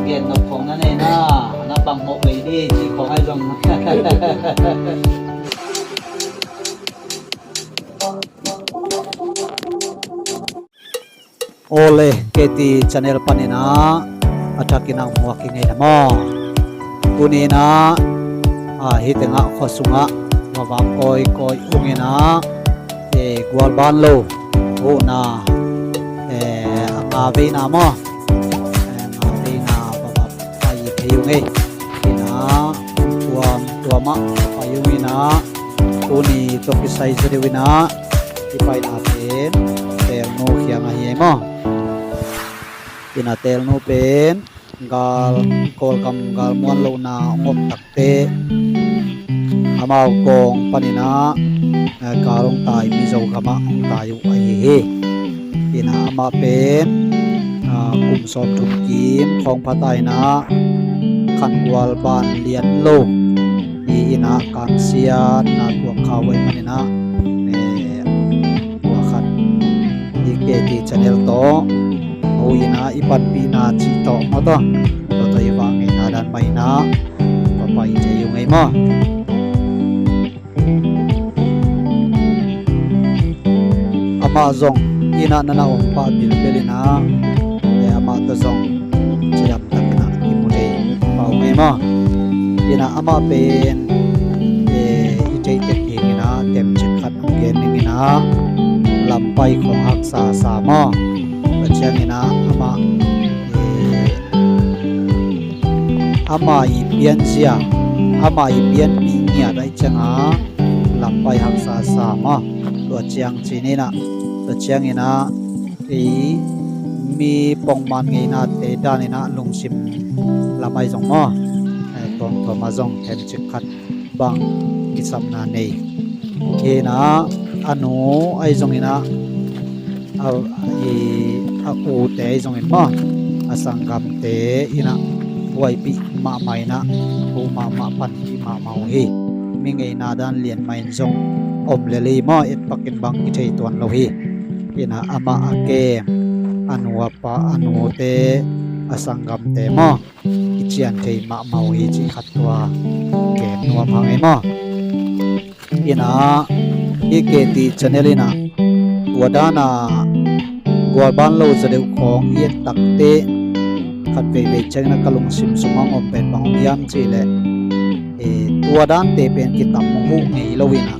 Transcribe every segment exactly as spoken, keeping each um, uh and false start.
Gen nop khong na nei na, na bang mawk lei di ci khong ai zong. Ole, K T channel panin ah a thakin ah muak i ngei na maw? Tuni in ah, ah, hih tengah khua sungah vavak kawikawi ung in ah, eh, gualban lo huhna, eh, a nga veina maw? Eh, nga veina vavak pai thei ung ei. Ina tuam tuamah pai ung ina, tuni tawh kisai zaw deuh ina, i paina pen Telnu kiang ahi ei maw? Ina Telnu pen gal, Kawlgam gal muan lohna hong om takte amau kawng panin ah, eh, gal hong tai, Mizo gamah hong tai uh ahi hi. Ina amah pen, ah, kum sawmthum kim khawng pha ta ina, khangual ban lian lo hi ina, kangsiatna tuak kha uh ahih manin ah, eh, tua khat i K T channel tawh ho ina i panpihna cih tawh maw, tua tawh i vak ngeina dan mah ina va pai thei ung ei maw? Amah zong ina na na om pah bilbel ina, eh, amah tawh zong cidam tak ina i mu thei pah ung ei maw? Ina amah pen, eh, i theih tek ding ina temcik khat hong gen ning ina, lampai khong haksa sa maw? Tua ciang ina amah, eh, ama i pianzia, ama i pianpih ngiat ahih cianga lampai haksa sa maw? Tua ciang ci ni ina, tua ciang ina ei mi pongman ngeinate dan ina lungsim lam ahi zong maw? Eh, tuamtuam ah zong temcik khat bang kisapna nei hi ina, a nu ahi zong ina, a, i, a ute ahi zongin maw, a sanggamte ina buaipih mahmah ina, huh mahmah, panpih mahmah uh hi. Mi ngeina dan lian mah in zong om lel hi maw, etpakin bang i thei tuan lo hi. Ina amah a kem, a nu a pa, a nute, a sanggamte maw, i cian thei mahmah uh hi cih khat tua gen nuam hang ei maw? Ina i K T channel ina tua dana gualban lo zaw deuh khawng i et takte khat veivei ciang ina ka lungsim sungah hong om pen bang om hiam cih leh, eh, tua dante pen kitam huh ngei lo ina,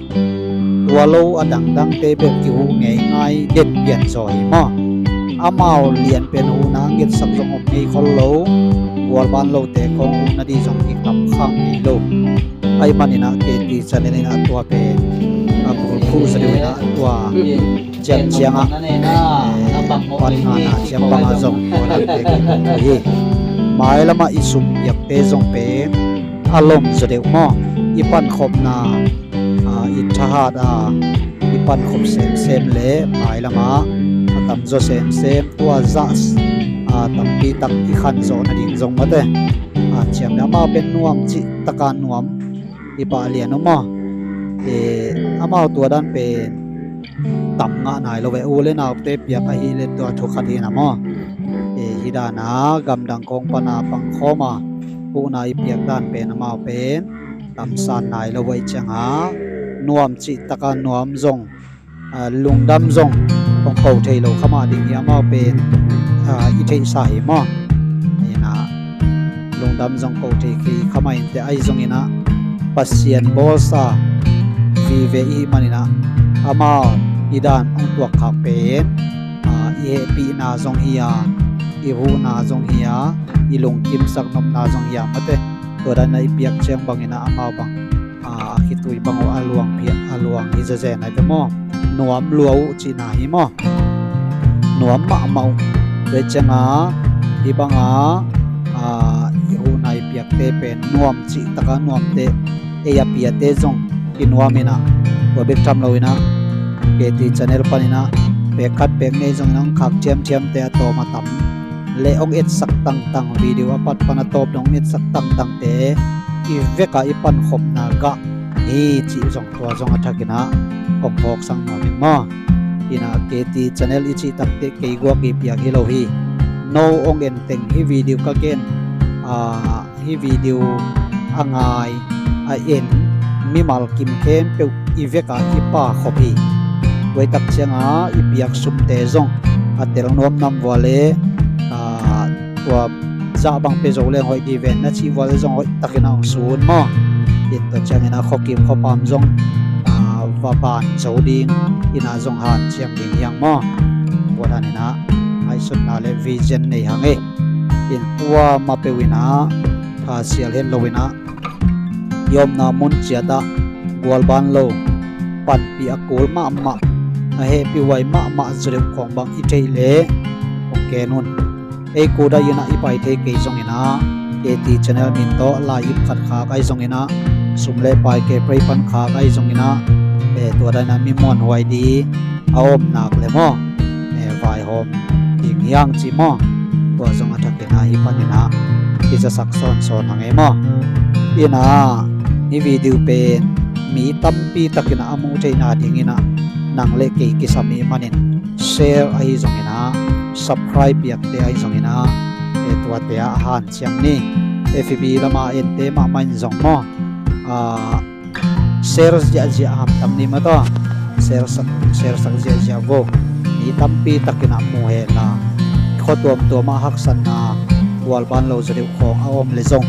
tua lo a dangdangte bel kihuh ngeingai den pian zaw hi maw? Amau lian pen huhna a ngetsak zong om ngei khol lo, gualban lote khawng huhna dih zong kitam khak ngei lo. Ahih manin ah K T channel in ah tua pen a bulphuh zaw deuh in ah tua ciamciang ah, eh, pan ngana ciam bangah zong tua dante kitam hi. Mailam ah i sum piakte zong pen a lom zaw deuh maw? I pankhopna, ah, i thahat a i pankhop semsem le mailam ah a tamzaw semsem tua zah, ah, tampi tak i khanzawh nading zong mate, ah, ciam le amau pen nuam cih taka nuam i pah lian uh maw? Eh, amau tua dan pen tam ngah nai lo ve, u le naute piak ahih leh tua thu khat hi na maw? Eh, hih dana gamdang kawng pana pangkhawm a huhna i piak dan pen amau pen tamsan nai lo uh ahih cianga nuam cih taka nuam zong, ah, lungdam zong hong ko thei lo kha mah ding hi, amau pen, ah, i theihsa hi maw? Ina lungdam zong ko thei kei kha mah inteh, ahi zongin ah Pasian bawlsa vive i hih manin ah amau i dan hong tuak khak pen, ah, i hehpihna zong hi a, i huhna zong hi a, i lungkimsak nopna zong hi a mate, tua dan a i piak ciang bangin ah amau bang, ah, a khitui bang uh a luang phiat, a luang hi zezen ai ve maw? Nuam lua uh cihna hi maw? Nuam mahmah uh. Tua cianga hih banga, ah, i huhna i piakte pen nuam cih taka nuamte, ei a piate zong i nuam in ah, tua bek tham lo in ah K T channel panin ah pek khat pek nih zongin ah hong khak thiamthiamte a tawm a tam le hong etsak tangtang, video a pat pan a tawp dong hong etsak tangtangte i vekah i pankhopna gah hi cih zong tua zong a thakin ah hong phawksak nuam in maw? Ina, KT channel i cih takteh kei guak i piak hi lo hi. No ong en teng hih video ka gen, a, hih video a ngai, a en mimal kim khempeuh i vek a i pha khop hi. Tua i tak ciang a i piak sumte zong a tel nuam nam vua le, a, tua zah bang pia zo leng hoih dih ven na cih vua le zong hoih takin a ong sun maw. In tua ciangin a khuakim khuapam zong, a, va ban zo ding ina zong hanciam ding hi hang maw. Tua dan ina ngaihsutna le vision nei hang e. In kuamah peuh ina tha sial het lo ina i omna mun ciat ah gualban lo, panpih a kul mahmah, a hehpih huai mahmah zaw deuh khawng bang i theih leh ong gen un. Ei kudai ina i pai thei kei zong ina, KT channel min tawh lai ip khat khak ahi zong ina, sum le pai kei prei pan khak ahi zong ina, eh, tua dan ina mi muanhuai ding a om nak le maw, eh, vaihawm ding hi hang ci maw. Tua zong a thak ina hih pan ina kizasak sawnsawn hang e maw. Ina hih video pen mi tampi tak ina a muh theihna ding ina nang le kei kisam i hih manin share ahi zong ina, subscribe piakte ahi zong ina, eh, tuate ah a hanciam ni. FB lama ente mahmah in zong maw, ah, share ziahziah hamtang ni maw tua. Share sak, share sak ziahziah vo. Mi tampi tak ina mu hen la, khua tuamtuam ah haksatna, gualban lo zaw deuh khawng a om le zong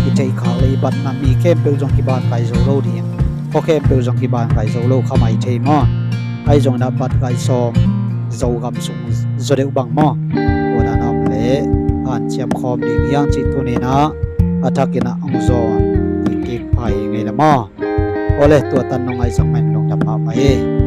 i theih khak le i batna mi khempeuh zong kiban kai zo lo ding, khua khempeuh zong kiban kai zo lo kha mai thei maw. Ahi zong ina bat kai sawm Zogam sung zaw deuh bang maw. Tua dan a om le hanciam khawm ding hi hang cih tuni ina a thak ina ong zawn kik kik pah hi ngei le maw. Aw le, tua tan nong ahi zong men lungdam mahmah hi.